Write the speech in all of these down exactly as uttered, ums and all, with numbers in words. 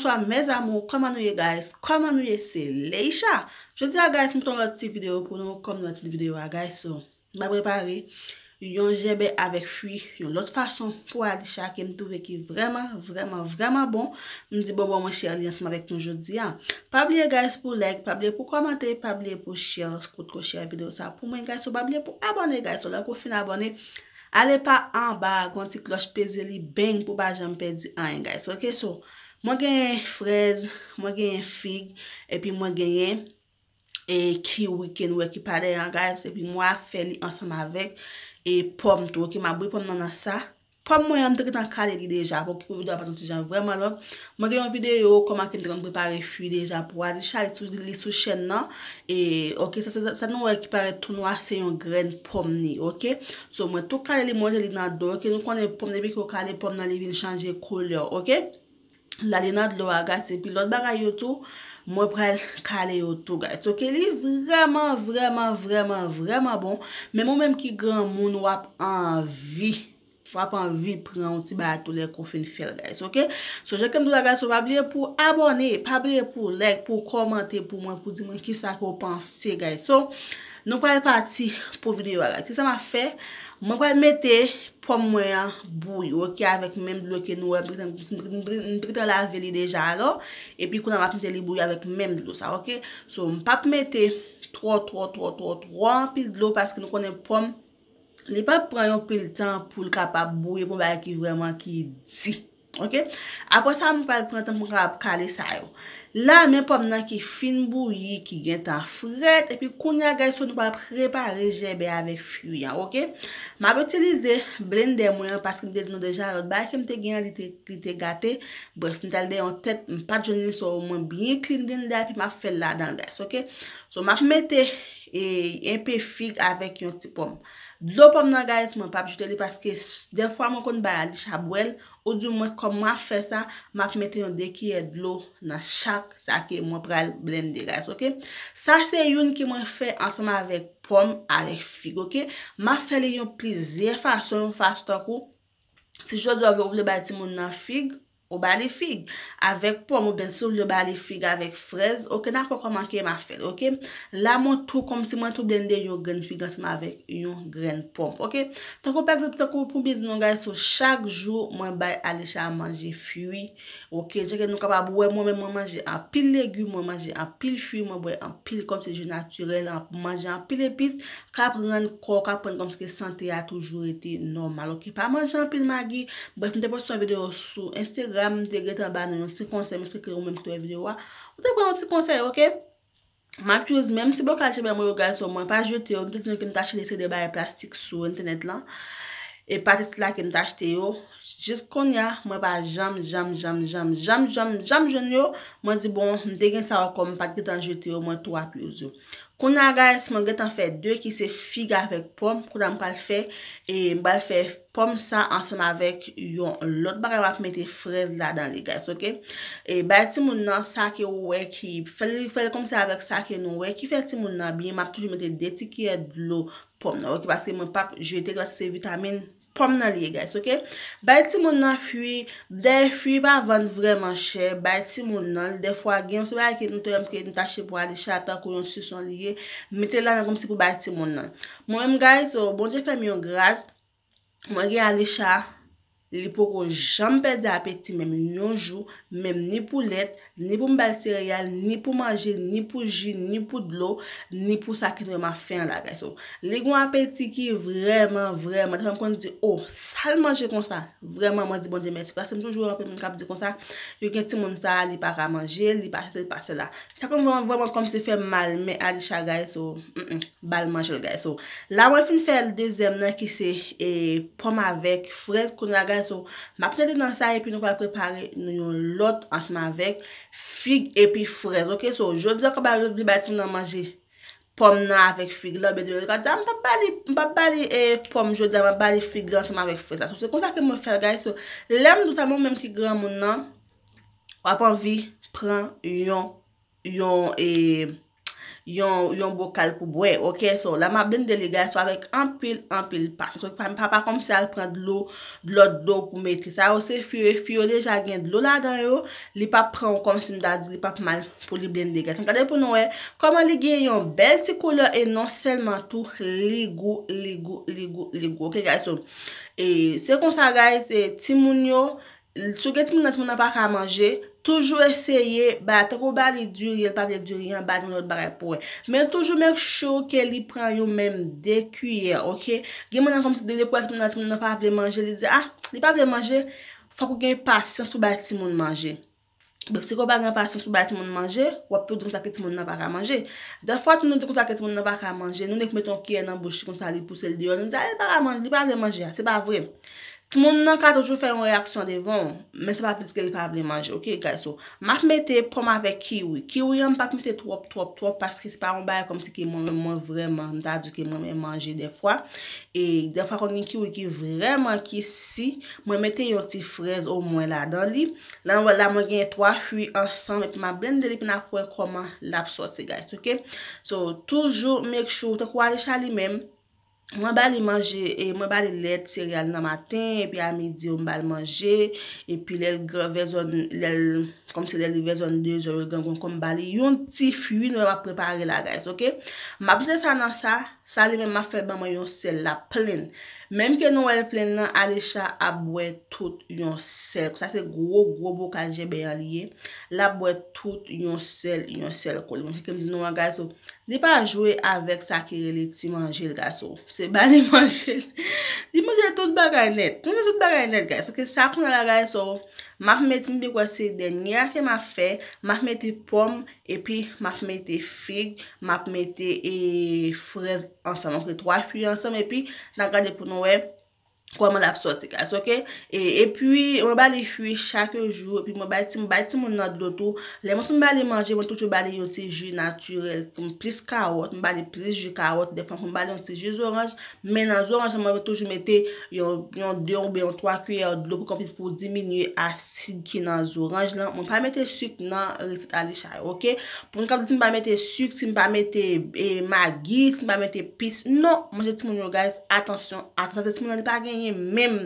Bonswa mes amours, kòman nou ye guys? Kòman nou ye? Se Leisha. Jodi a guys, m tou yon lòt ti videyo pou nou, kòm nan tit videyo a guys. So, m prepare yon jèbè avèk fwi, yon lòt fason pou Alisha ke m twouve ki vrèman, vrèman, vrèman bon. M di bon, bon, mwen share li ansanm avèk nou jodi a. Pa bliye guys pou like, pa bliye pou kòmante, pa bliye pou share, kòtko share videyo sa pou mwen guys. So, pa bliye pou abòne guys. So, lè w fin abòne, ale pa anba, gon ti klòch, peze li, bang, pou pa janm pèdi anyen guys. Ok, so, mwen genyen frèz, mwen genyen fig, epi mwen genyen e kiwi ke nou wè ki pa dèyè an guys, epi mwen ap fè li ansanm avèk e pòm tou, ok? M ap bouyi pòm nan nan sa. Pòm mwen an, m te gentan kale li deja, pou ki videyo a pa t yon ti jan vrèman long. Mwen gen yon videyo kòman ke m te konn prepare fwi deja pou Alisha, li sou, li sou chèn nan. E, ok, sa, sa, sa nou wè ki parèt tou nwa, se yon grenn pòm ni, ok? So, mwen tou kale li, mwen mete li nan dlo, ok? Nou konnen pòm, depi ke w kale pòm nan, li vin chanje koulè, ok? La li nan dlo a guys, epi lòt bagay yo tou, mwen pral kale yo tou guys. Ok, li vrèman, vrèman, vrèman, vrèman bon. Men ou menm ki granmoun, w ap anvi, w ap anvi pran yon ti bagay tou lè ke w fin fè l guys, ok? So, jan ke m di w la guys, so, pa bliye pou abòne, pa bliye pou like, pou kòmante pou mwen, pou di mwen kisa ke w panse guys. So, nou pral pati pou videyo a guys. Kisa m ap fè? Mwen pral mete pòm mwen an bouyi, ok, avèk menm dlo ke nou wè, m te gentan, m te gentan lave li deja alò, epi kounye a m ap mete li bouyi avèk menm dlo sa, ok? So, m p ap mete twò, twò, twò, twò, twò anpil dlo, paske nou konnen pòm, li p ap pran yon pil tan pou l kapab bouyi pou yon bagay ki vrèman ki di. Ok? Apre sa, m pral pran tan pou m kapab kale sa yo. La, men pòm nan ki fin bouyi, ki gentan frèt, epi kounye a, guys, so nou pral prepare jèbè avèk fwi an, ok? M ap itilize blendè mwen an, paske m te di nou deja, lòt bagay ke m te gen an, li te, li te gate. Brèf, m t al dèyè yon tèt, m pa t jwenn li, so mwen byen clean blendè a, epi m ap fè l ladan l, guys, ok? So, m ap mete, e, enpe fig avèk yon ti pòm. Dlo pòm nan, guys, mwen p ap jete li, paske s-, dèfwa mwen konn bay Alisha bwè l, oudimwen kòm mwen ap fè sa, m ap mete yon de kiyè dlo nan chak sa ke mwen pral blende, guys, ok? Sa se youn ke mwen fè ansanm avèk pòm, avèk fig, ok? M ap fè li yon plizyè fason, yon fason tankou, si jodi a ou vle bay timoun nan fig, ou ba li fig avèk pòm, oubyen si w vle ba li fig avèk frèz, ok, n a kwè kòman ke m ap fè l, ok? La, mwen tou, kòmsi mwen tou blende yon grenn fig ansanm avèk yon grenn pòm, ok? Tankou, pa egzanp, tankou pou m di nou, guys, so, chak jou, mwen bay Alisha manje fwi, ok? Jan ke nou kapab wè, mwen menm, mwen manje anpil legim, mwen manje anpil fwi, mwen bwè anpil, kòmsi ji natirèl, an-, manje anpil epis, k ap rann kò, k ap rann kòmsi ke sante a toujou rete nòmal, ok? Pa manje anpil magi. Brèf, m te poste yon videyo sou Instagram, m te gentan ba nou yon ti konsèy, m esplike ou menm ki te wè videyo a. Ou te pran yon ti konsèy, ok? M ap use menm ti bokal jèbè mwen yo, guys, so mwen pa jete yo. M te di nou ke m t achte li, se de bagay plastik sou entènèt lan. E pa te sila ke m t achte yo. Jis kounye a, mwen pa janm, janm, janm, janm, janm, janm, janm jwenn yo. Mwen di, bon, m te gen sa yo kòm m pa t gentan jete yo, mwen tou ap use yo. Kounye a, guys, mwen gentan fè de ki se fig avèk pòm. Kounye a, m pral fè, e m pral fè pòm sa ansanm avèk yon lòt bagay, m ap mete frèz ladan li, guys, ok? E bay timoun nan sa ke ou wè ki, fè l, fè l kòmsi avèk sa ke nou wè ki fè timoun nan byen, m ap toujou mete de ti kiyè dlo pòm nan, ok? Paske mwen p ap jete li, paske se vitamin pòm nan li ye, guys, ok? Bay timoun nan fwi, dèyè fwi pa vann vrèman chè, bay timoun nan l, dèfwa gen yon seri bagay ke nou te, ke nou t achte pou Alisha, tankou yon sison li ye, mete l ladan kòmsi pou bay timoun nan. Mwen menm, guys, so, Bondye fè m yon gras, mwen gen Alisha, li poko janm pèdi apeti menm yon jou, menm ni pou lèt, ni pou m ba l sereyal, ni pou manje, ni pou ji, ni pou dlo, ni pou sa ke nou wè m ap fè an la, guys. So, li gon apeti ki vrèman, vrèman, dèfwa m konn di, o, sa l manje konsa? Vrèman, mwen di Bondye mèsi, paske m toujou wè anpil moun k ap di konsa, yo gen timoun sa, li pa ka manje, li pa sesi, li pa sela. Sa konn vrèman, vrèman kòmsi fè m mal, men Alisha, guys, so, mm, mm, ba l manje l, guys. So, la mwen fin fè dezyèm nan ki se, e, pòm avèk frèz, kounye a, guys, so, m ap mete nan sa, epi nou pral prepare nou yon lòt ansanm avèk fig epi frèz, ok? So, jodi a, kòm pa vle bay timoun nan manje pòm nan avèk fig lan, oubyen yo ka di, a, m p ap ba li, m p ap ba li, e, pòm jodi a, m ap ba li fig lan ansanm avèk frèz la. So, se konsa ke mwen fè l, guys. So, lè m di w sa, mwen menm ki granmoun nan, w ap anvi pran yon, yon, e, yon, yon bokal pou bwè, ok? So, la m ap blende li, guys, so, avèk anpil, anpil pasyans. Ok, pa, pa, pa kòmsi al pran dlo, lòt dlo pou mete. Sa yo se fwi, fwi yo deja gen dlo ladan yo, li p ap pran kòmsi m ta di, li p ap mal pou li blende, guys. Ann gade pou nou wè kòman li gen yon bèl ti koulè e non sèlman tou, li gou, li gou, li gou, li gou, ok, guys? So, e se konsa, guys, e timoun yo, si w gen timoun nan, timoun nan pa ka manje, toujou eseye, ba, tankou w ba li diri, l pa vle diri an, ba li yon lòt bagay pou wè. Men toujou make sure ke li pran yon menm de kiyè, ok? Gen moun nan kòmsi depi w wè timoun nan, timoun nan pa vle manje, li di, ah, li pa vle manje, fòk ou gen pasyans pou bay timoun manje. But si w pa gen pasyans pou bay timoun manje, w ap toujou di konsa ke timoun nan pa ka manje. Dèfwa tou nou di konsa ke timoun nan pa ka manje, nou nek mete yon kiyè nan bouch li konsa li pouse l deyò, nou di, ah, li pa ka manje, li pa vle manje a, se pa vre. Timoun nan ka toujou fè yon reyaksyon devan w, men sa pa vle di ke li pa vle manje, ok, guys? So, m ap mete pòm avèk kiwi. Kiwi an, m p ap mete twòp, twòp, twòp, paske se pa yon bagay kòmsi ke mwen menm, mwen vrèman, m ta di ke mwen menm manje dèfwa. E dèfwa konn gen kiwi ki vrèman ki si, mwen mete yon ti frèz omwen ladan li. La, mwen, la, mwen gen twa fwi ansanm, epi m ap blende li, epi n ap wè kòman l ap sòti, guys, ok? So, toujou make sure, tankou Alisha li menm, mwen ba li manje, e mwen ba li lèt, sereyal nan maten, epi a midi, yo, m ba l manje, epi lè l gran, vè zòn, lè l, kòmsi lè li vè zòn de zè, yo, l grangou ankò, m ba li yon ti fwi, nou wè m ap prepare la, guys, ok? M ap mete sa nan sa, sa li menm m ap fè ban mwen yon sèl, l ap plenn. Menm ke nou wè l plenn lan, Alisha ap bwè tout yon sèl. Sa se gwo, gwo bokal djèbè an li ye. L ap bwè tout yon sèl, yon sèl kou. Li menm ke m di nou an, guys, so, li pa jwe avèk sa ki rele ti manje l, guys, so. Se ba li manje l. Li manje tout bagay nèt. Li manje tout bagay nèt, guys. Ok, sa kounye a la, guys, so, m ap mete, m byen kwè se dènye a ke m ap fè. M ap mete pòm, epi m ap mete fig, m ap mete, e, frèz ansanm. Ok, twa fwi ansanm, epi n ap gade pou nou wè kòman l ap sòti, guys, ok? E, epi, mwen ba li fwi chak jou, epi mwen bay ti, bay timoun nan dlo tou. Lè mwen fin ba li manje, mwen toujou ba li yon ti ji natirèl, plis kawòt, m ba li plis ji kawòt, dèfwa mwen ba li yon ti ji zoranj, men nan zoranj lan, mwen toujou mete yon, yon de oubyen yon twa kiyè dlo pou konpli pou diminye asid ki nan zoranj lan. Mwen pa mete sik nan resèt Alisha yo, ok? Pou m ka di si m pa mete sik, si m pa mete, e, magi, si m pa mete epis, non, manje timoun yo, guys, atansyon, atansyon, timoun nan li pa genyen menm,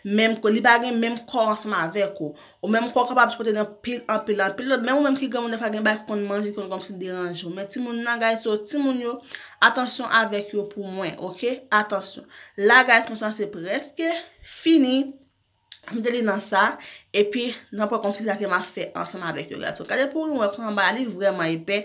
menm kò, li pa gen menm kò ansanm avèk ou. Ou menm kò w kapab sipòte nan pil, anpil, anpil lòt. Menm ou menm ki granmoun, dèfwa gen bagay ki konn manje, ki konn kòmsi deranje w. Men timoun nan, guys, so, timoun yo, atansyon avèk yo pou mwen, ok? Atansyon. La, guys, mwen sanse prèske fini. M mete li nan sa, epi n ap wè kòmsi sa ke m ap fè ansanm avèk yo, guys. So, gade pou nou wè kòman bagay li vrèman epè.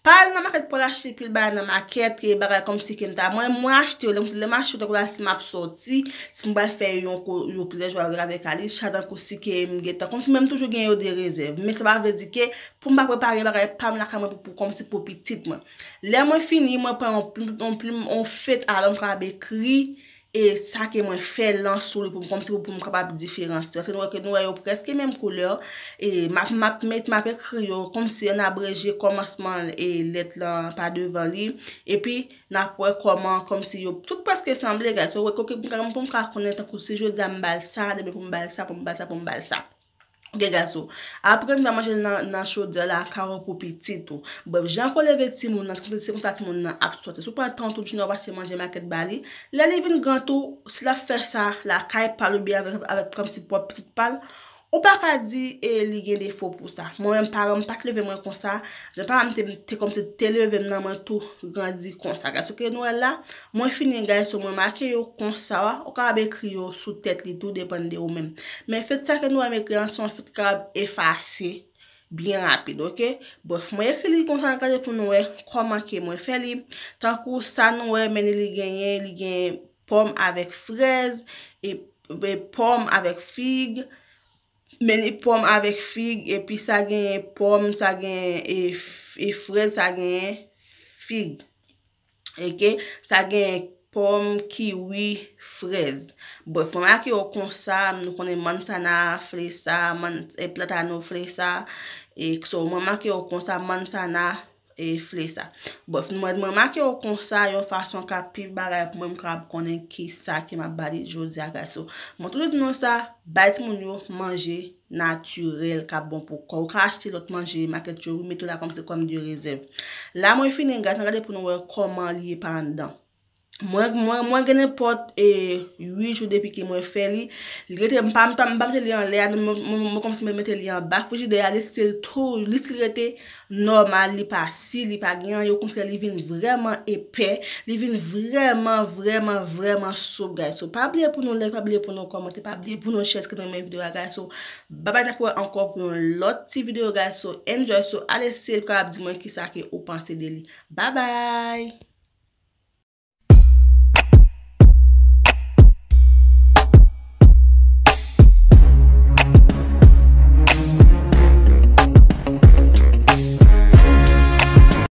Pa al nan makèt pou al achte pil bagay nan makèt, ke bagay kòmsi ke m ta, mwen, mwen achte yo, lè m, lè m achte yo, tankou la, si m ap sòti, si m pral fè yon ko-, yon plizyè jou avèk, avèk Alisha, tankou si ke m gentan, kòmsi mwen m toujou gen yo de rezèv. Men sa pa vle di ke pou m pa prepare bagay pa m lakay mwen pou, pou, kòmsi pou pitit mwen. Lè mwen fini, mwen pran yon plim, yon plim, yon fèt alò m kapab ekri, e sa ke mwen fè lan sou li pou m, kòmsi pou, pou m kapab diferansye. Paske nou wè ke nou wè yo prèske menm koulè. E m ap, m ap met, m ap ekri yo kòmsi an abreje kòmansman e lèt lan pa devan li. Epi n ap wè kòman kòmsi yo tout prèske sanble, guys. Ou wè ke pou m ka, pou m ka konnen tankou si jodi a m ba l sa, demen pou m ba l sa, pou m ba l sa, pou m ba l sa. Ok, guys, so, apre m fè manje nan, nan chodyè la, kawo pou pitit ou. Brèf, jan ke w leve timoun nan, se konsa, se konsa timoun nan ap sòti. Si w pran tan w tout jounen w ap achte manje makèt ba li, lè li vin gran tou, si l ap fè sa lakay pa l oubyen avèk, avèk kòmsi pwòp pitit pa l, ou pa ka di, e, li gen defo pou sa. Mwen menm, paran m pa t leve mwen konsa, jan paran m te, te kòmsi te leve m nan, mwen tou grandi konsa. Gade, so ke nou wè la, mwen fini, guys, so mwen make yo konsa, ou kapab ekri yo sou tèt li tou, depann de ou menm. Men fèt sa ke nou wè m ekri an, se yon fèt ki kapab efase byen rapid, ok? Brèf, mwen ekri li konsa, gade pou nou wè kòman ke mwen fè li. Tankou sa nou wè, men li genyen, li gen pòm avèk frèz, e, e pòm avèk fig, men li pòm avèk fig, epi sa genyen pòm, sa genyen, e, f-, e frèz, sa genyen fig. Ok? Sa genyen pòm, kiwi, frèz. Brèf, mwen make yo konsa, nou konnen manzana, fresa, man-, e, plátano fresa, e, so, mwen make yo konsa, manzana, e fle sa. Bref, mwen, mwen make yo konsa, yon fason k ap pi bagay pou mwen, m kapab konnen ki sa ke m ap ba li jodi a, guys. So, mwen toujou di nou sa, bay timoun yo manje natirèl k ap bon pou kò. Ou ka achte lòt manje, makèt yo, wi, mete yo la kòmsi kòm de rezèv. La, mwen fini, guys, ann gade pou nou wè kòman li ye pa anndan. Mwen, mwen, mwen gen nenpòt e uit jou depi ke mwen fè li. Li rete, m pa, m pa, m pa mete li anlè a, mwen, mwen, mwen kòmsi mwen mete li anba frijidè a, li still tou, li still rete nòmal, li pa si, li pa gen anyen, okontrè, li vin vrèman epè, li vin vrèman, vrèman, vrèman soup, guys. So, pa bliye pou nou like, pa bliye pou nou kòmante, pa bliye pou nou share, si nou renmen videyo a, guys. So, bye bye, n ap wè ankò pou yon lòt ti videyo, guys. So, enjoy. So, ale si w kapab di mwen kisa ke ou panse de li. Bye bye!